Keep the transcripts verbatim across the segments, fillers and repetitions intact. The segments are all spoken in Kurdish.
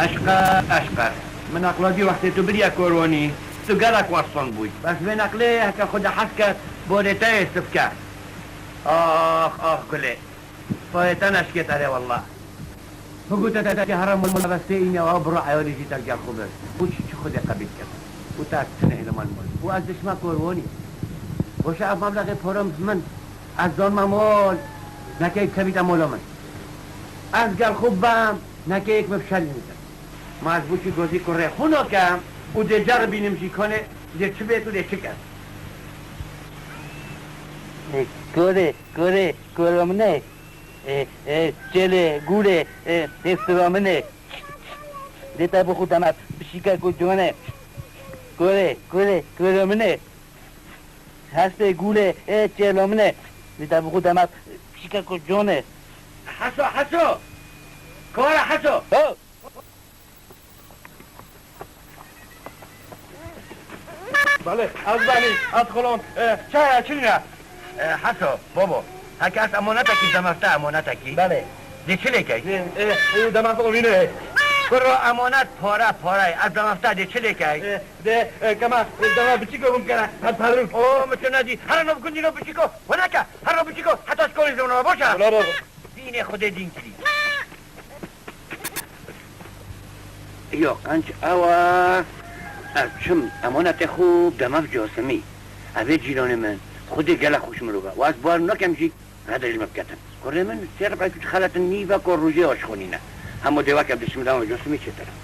Eşqer, eşqer. Min aqla dî wextê tu biriye korwanî, tu gelek weston bûyî. Bes vê neqlê heke xwe de hez ket, borê te yê sif ke. Ax, ax gulê. Payê te neşkêt erê wallah. Bigote te, te here mol mol bes tê îne, ew bira eyalî jî te gel xwe bir. Û çi, çi Xwedê qebîl kir. Û te ez tinê hêle mal mol. Û ez dişme korwanî. Boşa ev meblexê pora min. Ez dan me mol. Nekeyik kevîte mola min. Ez gel xwe bem. Nekeyik min şerî min kir. Ma ez bo çi gozî kurê xwe nakem û dê ceribînim jî konê dê çi bêt û dê çi kes. E, kurê, kurê, kura min e. E, e, çêlê, gûrê, e, hêsira min e. Dê te bixwe dema pişîka ku can e. Kurê, kurê, kura min e. Hestê gûrê, e, çêla min e. Dê te bixwe dema pişîka ku can e. Heso, Heso! Kara Heso! Ho! Belê, ez benî, ez xulon, e, çaya çinîne. E, Heso, bobo, heke ez emanetekî demefte emanetekî. Belê. Dê çi lê key? E, e, e, demefte ovîne. Kuro emanet para parayê, ez demefte dê çi lê key? E, dê, e, kema, e, dema biçîko bim kere, ez perim. O, mi tu nedî, here no bikundî no biçîko, wineke, here no biçîko, heta şkolê zewna, boş e. Wala baba. Dînê Xwedê dîn kirî. Ya qenc ew e, ez çim emanetê xwe bidem ev Casimî. Ev ê cîranê min, Xwedê gelek xweş mirov e. Û ez bawer nakem jî, rede ji min biketin. Kurê min, sê reb'e ku xeletin nîveka rojê aşxanî ne. Hema dê weke dişim dema Casimî çêtir e.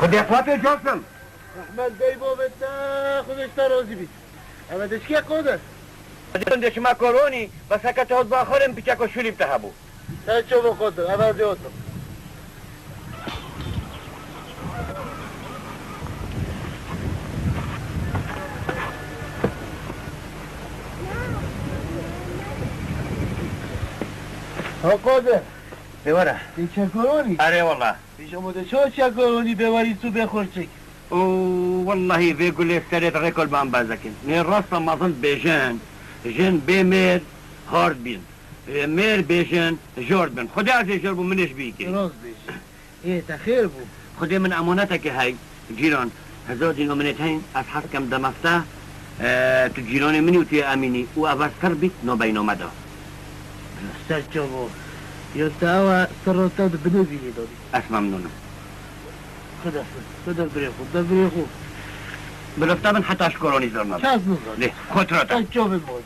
Xwedê xwe pê Casim. Rehmet bey bavê te, Xwedê ji te razî bî. Eve dişkê Qadir. Dê çima koronî, bes heke te hot baxarin piçeko şûlî bi te hebû. Te çawa Qadir, eve dê otur. Ha Qadir. Ê were. Dê çekoronî. Erê wala. Pêşa ma de çawa çekoronî bê werî tu bê xurçik. Û wellahî vê gulê serê di rêkol ban bezekên. Nê rasta mezin dibêjin, jin bê mêr hard bin. Ê, mêr bêjin jor bin. Xwedê ez ê jor bû min ê ji bî kê. Rast bêjî. Ê, te xêr bû. Xwedê min emaneteke hey, cîran. Hezar dînar min ê hey, ez hez kem demefte, e, tu cîranê min î û tu yê Emînî û ev ez sir bît, nabeyna me da. Ser çavo. Ya te ew e, sirra te di binê vînê de bî. Ez memnûn im. Xwedê xwe, xwedê birê xwe, de birê xwe. Birifte bin heta ji koronî zor nabe. Kes nizane. Lê, xwe tu re te. Te çavê boj.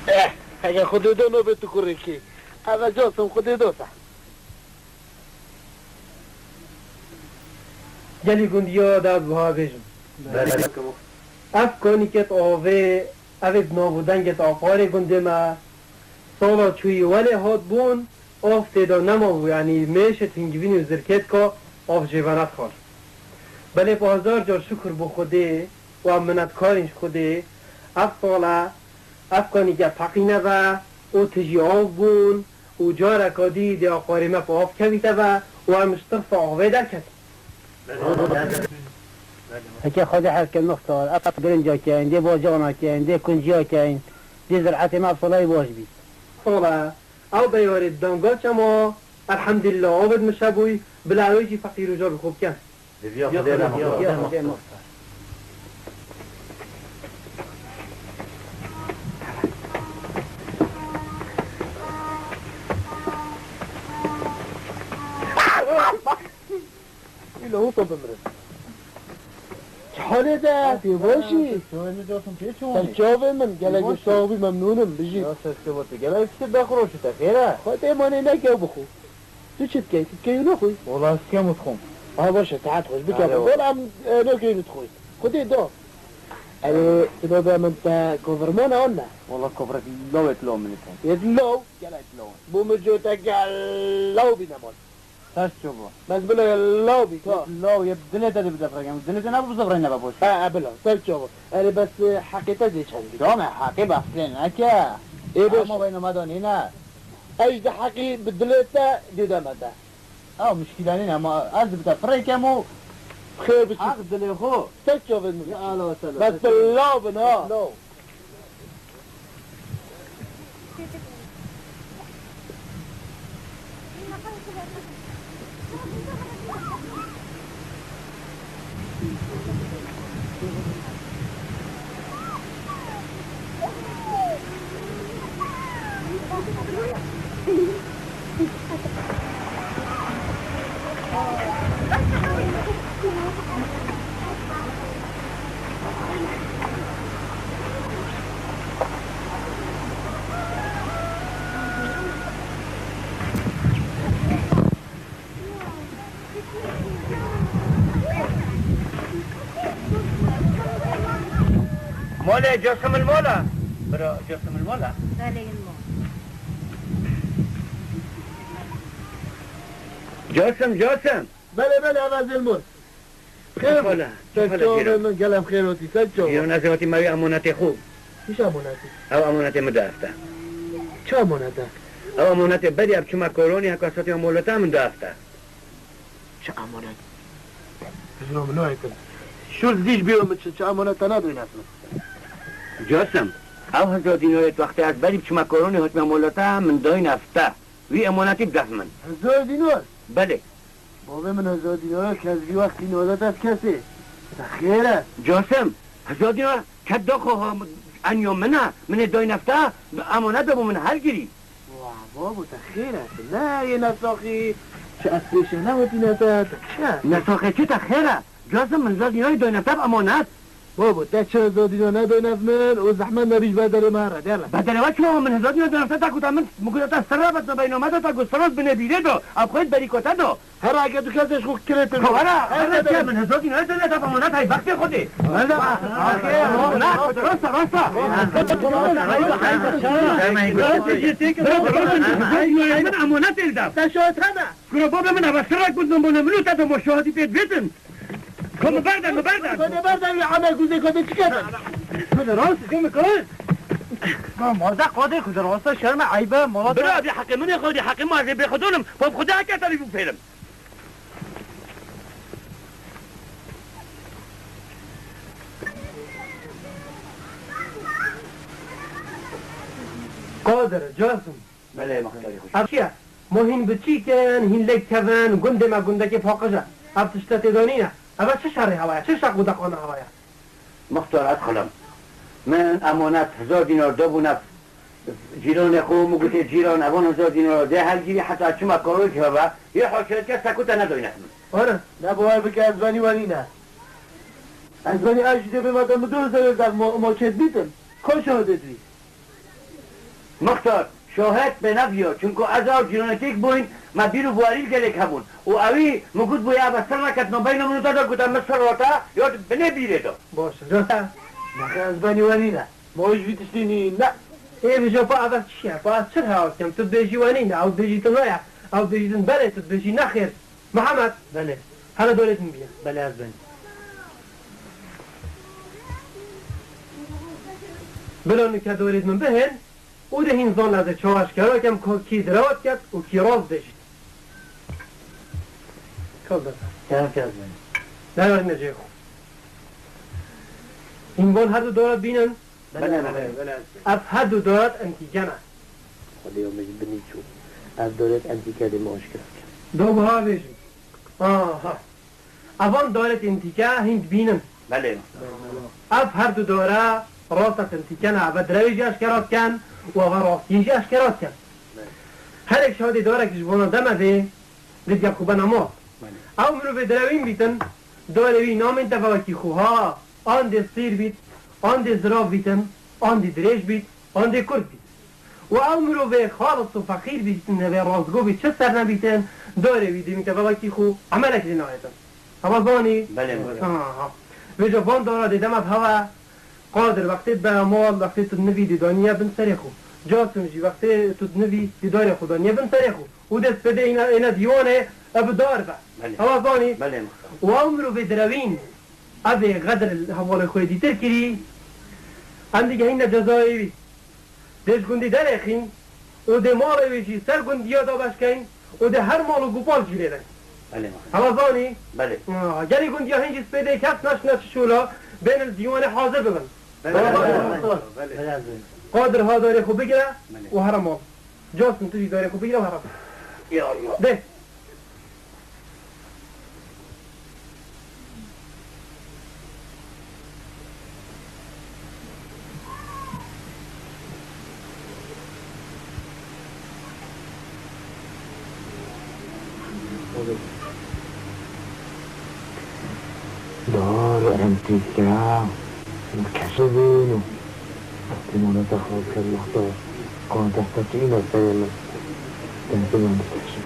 Eh, heke Xwedê do nobe tu kurê kê. Eve Casim Xwedê do te. Gelî gundiya de ez wiha bêjim. Belê. Ev kanîket avê, ev ê bi nav û dengê aqarê gundê me, sala çûyî welê hat bûn, av tê de nemabû, yanî mêşê tingivînî û zirkêtka av jê venedixwar. Belê bi hezar car şukir bo Xwedê û em minetkarîn ji Xwedê, ev sale ev kanîke teqîne ve û tijî av bûn û careka dî dê aqarê me bi av kevîte ve Û em ji tirsa avê derketin. Heke Xwedê hevke mixtar, ev girinca keyin, dê bojana keyin, dê kunciya keyin, dê zir'etê me solayî baş bît. Sola, ew beyarê dangaça ma, elhemdulillah, avê dimişe bûyî, bila ew ê jî feqîr û jar bi xwe bikin. Bi viya Xwedê re mixtar. Îla hûta bimirin. Çi halê te? Tê baş î? Çavê min Cosim pê çawan Ser çavê min, gelek sax bî, memnûn im, bijî. Ya ser çava te, gelek tişt bexroşî te, xêr e? Xwedê manê neke bixwe. Tu çi dikey? Tu dikey û naxwî? Wala ez dikem û dixwim. Ha baş e, saet xweş, bike. Wala em, e, nakeyin û dixwin. Xwedê da. Erê, tu nabê min te kovirmana an ne? Wala kovirek lawê tu law min dikey. Yê tu law? Gelek tu law. Bo min coteke law bîne mal. Ters ço bû. Bes bila law bî, ka. Law yê dilê te dê bide firekem. Dilê te nabû bizevrê nebe boş. Ha, ha, bila. Ser ço bû. Erê bes, e, heqê te zê çend bî? Tamam, heqê behsê neke. Ê, baş. Ama weyno me da nîne. Ez de heqî bi dilê te dê de me de. Ew mişkîle nîne, ama ez dê bide firekem û xêr biçî. Heq dilê xo. Ser çavê min. Ya ala selo. Bes bi law bin ha. Law. Molê Cosim il mola? Bira, Cosim il mola? Belê, il mola. Cosim, Cosim! Belê, belê, ev ez il mola. Xêr. Xala, ser çavê min gelem xêr hatî, ser çavê. Yo, ez hatî me wî emonetê xwe. Hiç emonetê? Ew emonetê min da efte. Çi emonete? Ew emonetê berî ev çima koronî heka sotî emoneta min da efte. Çi emanet? Hizro min nayêtin. Şur zîj biyo min çi, çi emaneta nadoyne ez min. Cosim, ew hizro dînorê tu wextê ez berî biçima koronî hatime molata min dayne efte. Wî emanetî bidef min. Hizar dînar? Belê. Bavê min hizar dînara kes vî wextî nade dest kesê. Te xêr e? Cosim, hizar dînar ket daxo ha enya min e, min ê dayne efte, emanet de bo min helgirî. Wah, babo, te xêr e, tu ne yê nesaxî, çi ez pêşe newetîne te, te çi? Nesaxê çi, te xêr e? Cosim, min hizar dînarî dayne efte bi emanet. Babo, te çi hizar dînar nedayne min û zehmet me bîj be derê me re, derre. Be derê we çawa min hizar dînar dayne efte, te ku te min, min ku te sirra vet me beyno me de, te ku sirra binê bîrê do, ev xwê berî kote do. Her eke tu kesê ji xwe kirêtir. Ko wera, her eke min hizar dînar dayne efte bi emanet, hey bextê xwe dê. Wela, na, rasta, rasta. Bira, bira, min hizar dînar dayne efte bi emanet êl da. Te şahit hebe. Kuro baba min eve sirrek bidin bo ne min û te de mo şahidî pê dibêtin. Ko mi berden, mi berden. Ko de berden, ya ame guzê ko de çi kerdin? Ko de rast, ko mi kar. Ma moza qadê, ko de rasta şerme eybe, mola. Bira, bi heqê min ê xwedî, heqê ma zê bê xwe donim, pop xwe de heke te bî bû fêrim. Qadir, Casim. Belê, mextarê xweş. Ev çi ye? Ma hîn biçîk in, hîn lêk kevin, gundê me gundekê paqij e. Ev tişt te tê de nîne. Ev çi şerê hewa ye? Çi şeq û deqana hewa ye? Mextar, ez xilim. Min emanet hezar dînar dabû ne cîranê xwe, min gotê cîran, evan hezar dînar de helgirî heta çima karokî hebe, yê haşiyet kes te ku te nedayne min. Ana, ne bawer bike ez benî we nîne. Ez benî ez jî dê bê me de min du hezar dev ma, ma çêt bîtin. Ka şahidê dî? Mixtar, şahid pê nebiya, çunku ez û ew cîranê têk bûyn, me bîr û bawerî li gelek hebûn. Û ewî min got bûye, eve sirrek ket nabeyna min û te de, gote min sirra te ya di binê bîrê de. Baş e, ca te. Nexê ez benî we nîne. Ma ji vî tiştî nî, ne. Ê bi jopa eve çi ye? Pa ez çi hewa dikim? Tu dibêjî we nîne, ew dibêjî tu naya, ew dibêjî din belê, tu dibêjî nexêr. Mihemed! Belê. Hele dorê din bîne. Belê, ez bên. Bila nûke dorê din bihên û dê hîn zan ez ê çawa eşkera kem ka kî direwet ket û kî rast dibêjît. Kerem, kerem. Derin necê xwe. Hîn van her du dara bînin? Belê, belê, belê. Ev her du darat entîke ne. Xwedê min ji binî çû. Ev daret entîke dê min aşkera ke. Do wiha bêjim. Aha. Evan daret entîke hîn dibînin. Belê. Ev her du dara rasta entîke ne. Eve direwê jî eşkera dikin û eve rastiyê jî eşkera dikin. Belê. Her ek şadê darek ji vana deme vê, Didya xwe bena mal. Belê. Ew mirovê direwîn bîtin, darê wî namên tevawekî xwe ha, an dê sîr bît, an dê zirav bîtin, an dê dirêj bît, an dê kurt bît. Û ew mirovê xalis û feqîr bîtin, nevê rastgo bît, çi ser nebîtin, darê wî dê mîn tevawekî xwe emelek jê nayêtin. Hema zanî? Belê, belê. Ha, ha. Vêca van dara dê dema hewa, Qadir, wextê dibe mal, wextê tu dinivî dê daniye bin serê xwe. Casim jî wextê tu dinivî dê darê xwe daniye bin serê xwe. Û dê spêdê îna, êne dîwanê, e bi dar be. Belê. Hewa zanî? Belê, mixtar. Û ew mirovê direwîn, ev ê xedir hevalê xwe dîtir kirî, em digehîne cezayê wî. Dê ji gundî derêxîn û dê malê wî jî ser gundiya dabeşkeyn û dê her mal û gopal jî lê deyn. Belê, mixtar. Hewa zanî? Belê. Ha, gelî gundiya hîn jî spêdê kes naşine çi şola, bên li dîwanê hazir bibin. Belê, belê, belê. Qadir ha darê xwe bigire û here mal. Casim tu jî darê xwe bigire û here mal. Ya Allah. Dê. Dar entîka, keşe bîn û tîmona te xwe ker wexta kon desta tu îna serê min. Dengê min dikeşe.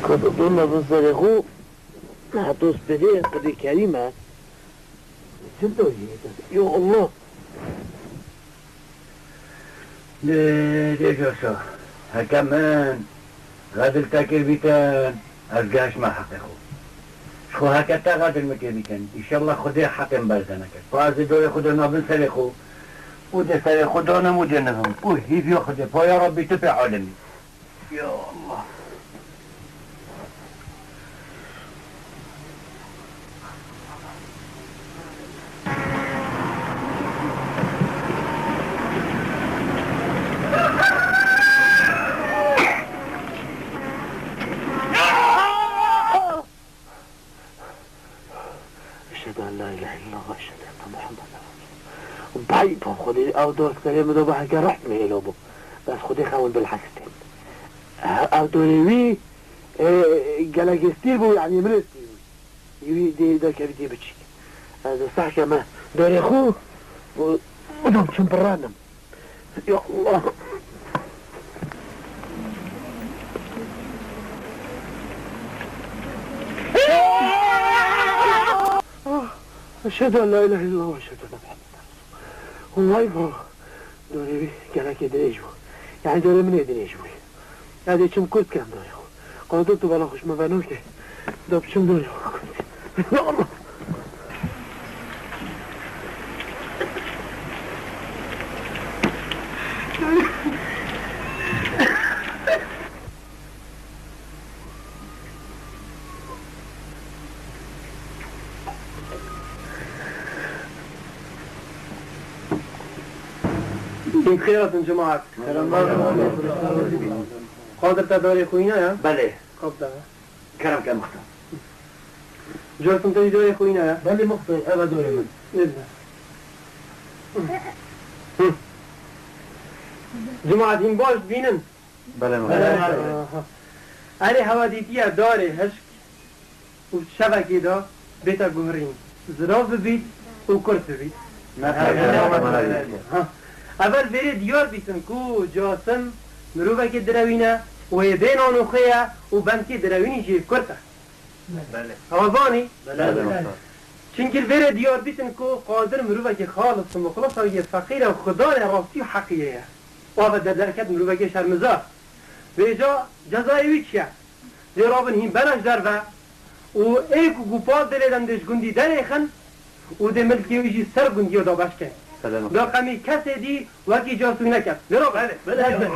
Ka tu dûr nebin serê xwe, ne heto spêdê Xwedê kerîm e. Çi to yê? Ya Allah. Lê, lê Coşa, heke min xedil te kir bîtin, ez gehişme heqê xwe. Ji xwe heke te xedil min kir bîtin, înşallah Xwedê heqê min berze neke. Pa ez ê dorê xwe de nabin serê xwe, û dê serê xwe danim û dê nivim. Û hîviya Xwedê, pa ya Rabbî tu pê alemî. Ya Allah. Eşhedü en la ilahe illallah ve eşhedü enne Muhammeden Resulullah. Bay, pa Xwedê ew dor serê min de biheke rehm êlo bû. Bes Xwedê xewin bilhestin. Ew dorê wî, e, gelek stîr bû, yanî min stîr bû. Wî dê derkevî dê biçî. Ez ê sehke me dorê xwe û, û dom çim birranim. Ya Allah. Eşhedü en la ilahe illallah ve eşhedü enne Muhammeden Resulullah. Vay baba. Dorê wî gelekê dirêj bû. Yani dorê min ê dirêj bû. Ya dê çim kurt kem dorê xwe. Qadir tu bala xwe ji min venokê. Da biçim dorê xwe kurt kem. Ya Allah. Xêr hatin cemaat. Qadir te darê xwe îna ya? Belê. Xab da. Kerem ke mixtar. Cosim te jî darê xwe îna ya? Belê mixtar, ev e darê min. Neyse. Hı. Cemaat hîn baş dibînin? Belê, belê. Aha. Erê hewa dîtiye darê hişk û şevekê de bête guhirîn. Zirav bibît û kurt bibît. Ne, ne, ne, ne, ne. Ha. Evel vêrê diyar bîtin ku Casim mirovekê direwîn e û ê bê nan û xê ye û bendkê direwînî jî kurt e. Belê. Hewa zanî? Belê, belê. Çimkî li vêrê diyar bîtin ku Qadir mirovekî xalis û muxlis e, yê feqîr e û xudanê rastî û heqiyê ye. Û eve derderket mirovekê şermizar. Vêca cezayê wî çi ye? Dê rabin hîn bena ji derve û ê ku gopal dê lê dem dê ji gundî derêxin û dê milkê wî jî ser gundiya dabeş kin. Belê. Da qemî kesê dî wekî Casim neket. Dê rabin. Belê, belê.